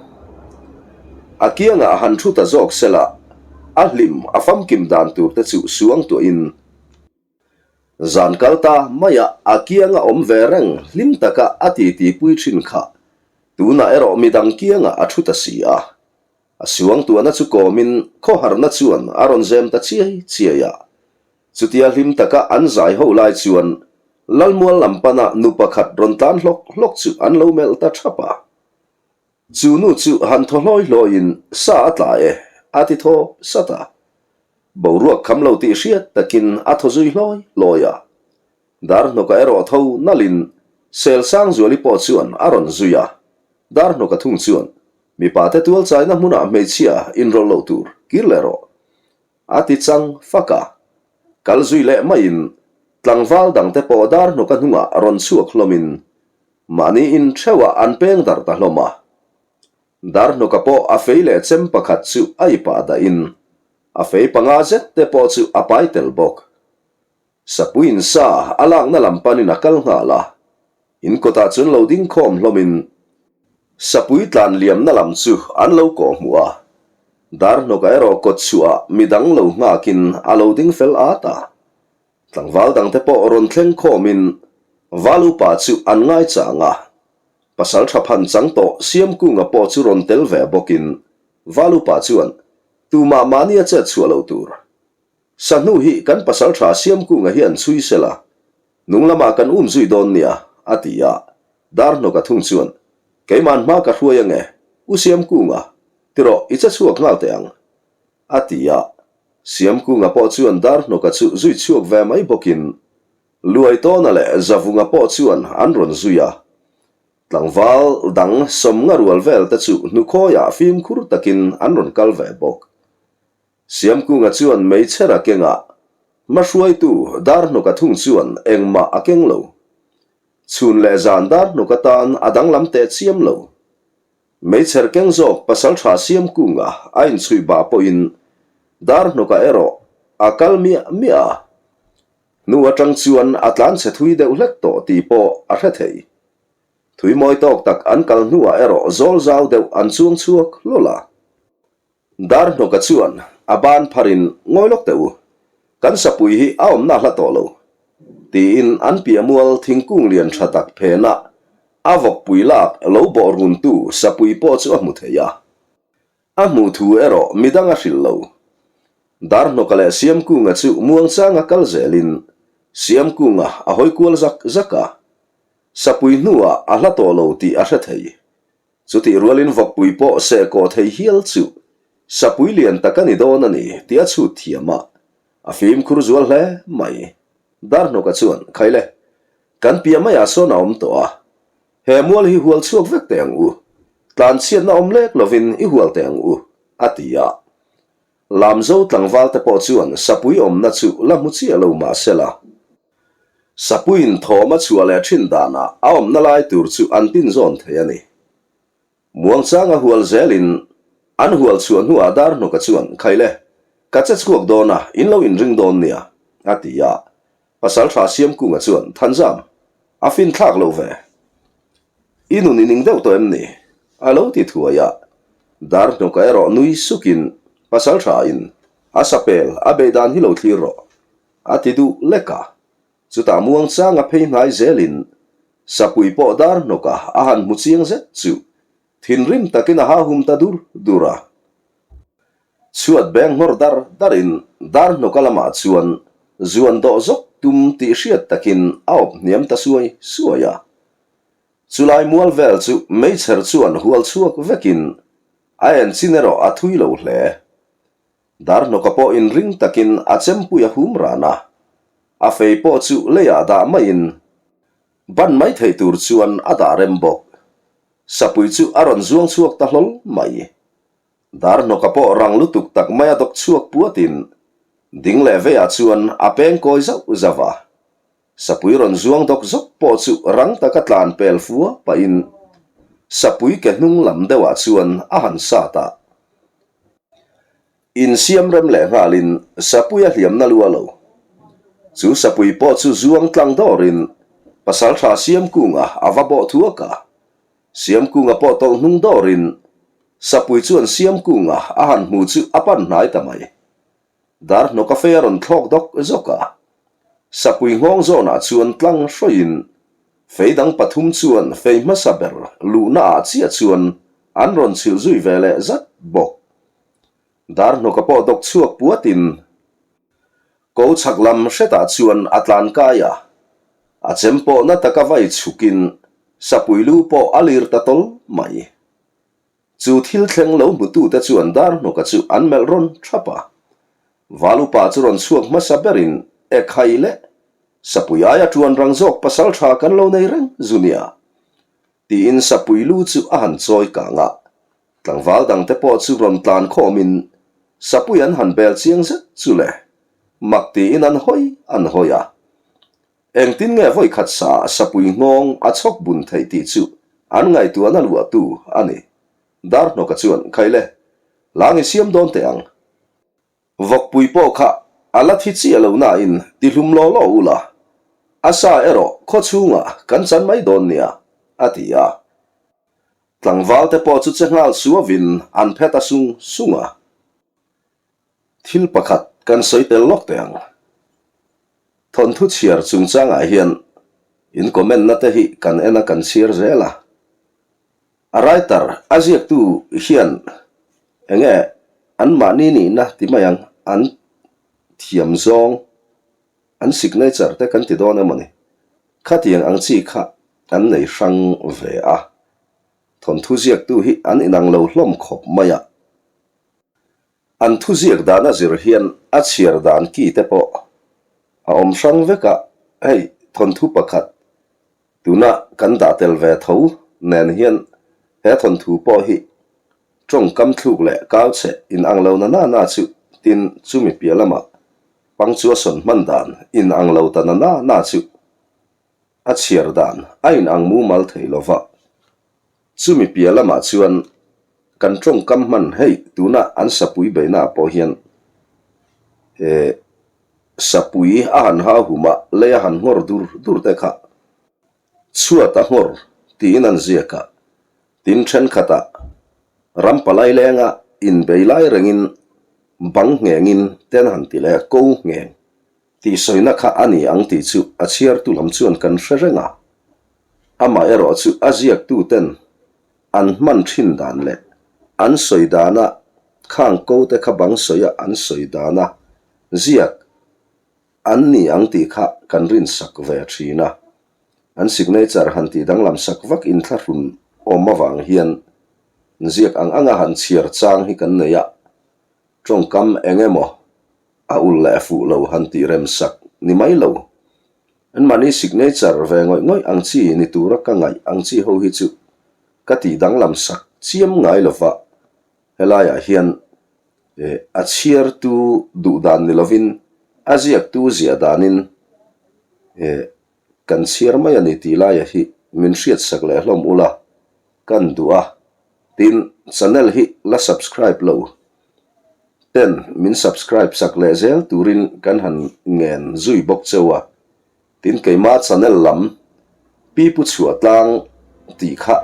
A kiangah han thu ta zawk sela, a hlim a famkim dan tur te chu suang tuahin zan kal ta maia a kianga awm ve reng hlim taka a titi pui thin kha tunah erawh midang kiangah a thu ta si a. A suangtuahna chu kawmin khawharna chuan a rawn zem ta chiai chiai a. Chutia hlim taka an zai ho lai chuan Lalmual lam pana nu pakhat rawn tlan hlawk hlawk chu an lo melh ta thap a. Chu nu chu han thaw hlawi hlawiin sa a tla e, a ti thawp sat a. Boruak kham lo tih hriat takin a thaw zui hlawi hlawi a. Darhnawka erawh tho nalhin Selsangzuali pawh chuan a rawn zui a. Darhnawka thung chuan, Mipate tualchaina hmunah hmeichhia inrawlh loh tur kir leh rawh, a ti chang fak a. Kal zui leh maiin tlangval dangte pawh Darhnawka hnungah rawn chhuak hlawmin Mahni in theuhah an peng darh ta hlawm a. Darhnawka pawh a fei leh chem pakhat chu a i pah dahin a fei panga zet te pawh chu a pai tel bawk. Sapuiin sa a lakna lam panin a kal nghal a, in kawtah chuan lo ding khawm hlawmin Sapui tlan liamna lam chu an lo kawh hmuh a. Darhnawka erawh kawt chhuah midang lo nghakin a lo ding fel at a. Tlangval dangte pawh rawn thleng khawmin Val upa chu an ngaichang a, pasal tha phan chang tawh Siamkunga pawh chu rawn tel ve bawkin Val upa chuan tumah mahni a chet chhuah lo tur. Sahnu hi kan pasal tha Siamkunga hian chhui sela, nung lamah kan um zui dawn nia, a ti a. Darhnawka thung chuan, Keiman hma ka hruai ange, U Siamkunga, tirawh i che chhuak nghal teh ang, A ti a, Siamkunga pawh chuan Darhnawka chu zui chhuak ve mai bawkin Luaitawna leh Zavunga pawh chuan an rawn zui a. Tlangval dang sawmnga rual vel te chu hnukhawiah fimkhur takin an rawn kal ve bawk. Siamkunga chuan meichher a keng a, hmahruaitu Darhnawka thung chuan engmah a keng lo. Chhun leh zan Darhnawka tan a danglam teh chiam lo. Meichher keng zawk pasaltha Siamkunga a inchhuih bah pawhin Darhnawka erawh a kal miah miah a, hnu atang chuan a tlanchhe thui deuh hlek tawh tih pawh a hre thei. Thui mawi tawk tak an kal hnuah erawh zawl zau deuh an chuang chhuak hlawl a. Darhnawka chuan a ban pharin ngawi lawk teh u, kan sapui hi a awmna hla tawh lo, tiin an piah mual thingkung lian tha tak phenah a vawkpui lak lo bawh runtu sapui pawh chu a hmu thei a. A hmuh thu erawh midang a hrilh lo. Darhnawka leh Siamkunga chu muangchanga kal zelin Siamkunga a hawi kual zak zak a, sapui hnuah a hla tawh lo tih a hre thei. Chutih rualin vawkpui pawh seh kawh thei hial chu sapui lian tak a ni dawn a ni tih a chhut thiam a, a fimkhur zual hle mai. Darhnawka chuan, Khaile, kan piah maiah sawn a awm tawh a, he mual hi hual chhuak vek teh ang u, tlanchhiatna awm lek lovin i hual teh ang u, a ti a. Lamzo tlangvalte pawh chuan sapui awmna chu la hmu chiah lo mah sela, Sapuiin thawm a chhuah leh thin danah a awmna lai tur chu an tin zawn thei a ni. Muangchanga hual zelin an hual chhuah hnuah Darhnawka chuan, Khaile, ka che chhuak dawn a, in lo inring dawn nia, a ti a. Pasaltha Siamkunga chuan, Thanzam, a finthlak lo ve. I nun i ning deuh tawh em ni? a lo ti thuai a. Darhnawka erawh nui sukin Pasalthain a sapel a bei dan hi lo thlir rawh. A ti duh lek a, chutah muangchang a phei hnai zelin sapui pawh dar hnawk a a han hmu chiang zet chu thinrim takin a hahum ta dur dur a. Chhuat beng nghawr dar darin dar hnawka lamah chuan zuan dawh zawk tum tih hriat takin a awp hniam ta suai suai a. Chulai mual vel chu meichher chuan hual chhuak vekin a enchin erawh a thui lo hle. Darhnawka pawh inring takin a chempui a hum ran a, a fei pawh chu leiah dah maiin ban mai theih tur chuan a dah rem bawk. Sapui chu a rawn zuang chhuak ta hlawl mai. Darhnawka pawh rang lutuk tak maia dawk chhuak puatin ding leh veiah chuan a peng kawi zauh zauh a. Sapui rawn zuang dawk zawk pawh chu rang taka tlan pel fua pahin sapui ke hnung lam deuhah chuan a han sat a. Insiam rem leh nghalin sapui a hliamna lu a lo. Chu sapui pawh chu zuang tlang dawrin pasaltha Siamkunga a va bawh thuak a. Siamkunga pawh tawlh hnung dawrin. Sapui chuan Siamkunga a han hmu chu a pan hnai ta mai. Dar hnawk a fei a rawn thlawk dawk zawk a. Sapui nghawng zawnah chuan tlang hrawiin fei dang pathum chuan fei hmasa ber luhna ah chiah chuan an rawn chhilh zui ve leh zat bawk. Dar hnawka pawh dawk chhuak puatin ko chhak lam hretah chuan a tlan kai a, a chem pawh na taka vai chhukin sapui lu pawh a lir ta tawl mai. Chu thil thleng lo hmutute chuan dar hnawka chu an melh rawn thap a. Valupa chu rawn chhuak hmasa berin e khai le, sapui aia tuan rang zawk pasal tha kan lo nei reng zu nia. Tiin sapui lu chu a han chawi kang a. Tlangval dangte pawh chu rawn tlan khawmin sapui an han bel chiang zet chu le, mak tiin an hawi an hawi a. Engtin nge vawikhat sa sapui nghawng a chhawk bun theih tih chu an ngaihtuahna luahtu a ni. Darhnawka chuan, Khaile, lang i siam dawn teh ang. Vawkpui pawh kha a la thi chiah lo nain ti hlum law law u la, a sa erawh khaw chhungah kan chan mai dawn nia, a ti a. Tlangvalte pawh chu che nghal suavin an phet a sung sung a. Thil pakhat kan sawi tel lawk teh ang. Thawnthu chhiar chungchangah hian in comment na te hi kan en a kan chhiar zel a. A writer, a ziaktu hian enge anmahni nihna ti mai ang, an thiam zawng, an signature te kan ti dawn emaw ni, khatiang ang chi kha an nei hrang ve a. Thawnthu ziaktu hi an inang lo hlawm khawp mai a. An thuziak dan a zir hian a chhiar dan ki te pawh a awm hrang vek a, hei thawnthu pakhat tuna kan dah tel ve tho nen hian he thawnthu pawh hi tawngkam thluk leh kau chhe in ang lo na na na chu tin chumi piah lamah punctuation hman dan in ang lo ta na na na chu a chhiar dan a in ang mumal thei lova. Chumi piah lamah chuan kan tawngkam hman hei tuna an sapui beihnaah pawh hian eh sapui a han hau hum a, lei a han nghawr dur dur te kha chhuat a nghawr tiin an ziak a, tin thenkhatah ram palai lenga inbei lai rengin bang nghengin ten han ti leh a, ko ngheng. Tih sawina kha a ni ang tih chu a chhiartu lam chuan kan hre reng a. Amah erawh chu a ziaktuten an hman thin dan leh an sawi dana khang ko te kha bang sawia an sawi dana ziak an ni ang tih kha kan rinsak ve thin a. An signature han tih danglam sak vak inthlahrun awm avang hian ziak ang anga han chhiar chang hi kan nei a. Tawngkam eng emaw a ul leh a fuh lo han tih rem sak ni mai lo. Anmahni signature ve ngawih ngawih ang chi ni tura ka ngaih ang chi ho hi chu ka tih danglam sak chiam ngai lo va, helaiah hian a chhiartu duh dan ni lovin a ziaktu ziah danin kan chhiar mai a ni tih laia hi min hriatsak leh hlawm ula kan duh a, tin channel hi la subscribe lo ten min subscribe sak leh zel turin kan han ngen zui bawk cheu a, tin keima channel lam Pi Pu Chhuah Tlang tih kha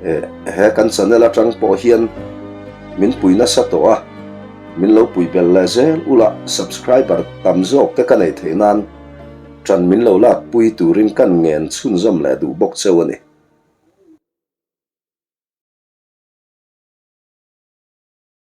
eh he kan channel atang pawh hian min pui nasa tawh a, min lo pui bel leh zel ula subscriber tam zawk te ka neih theih nan tan min lo lak pui turin kan ngen chhunzawm leh duh bawk cheu a ni.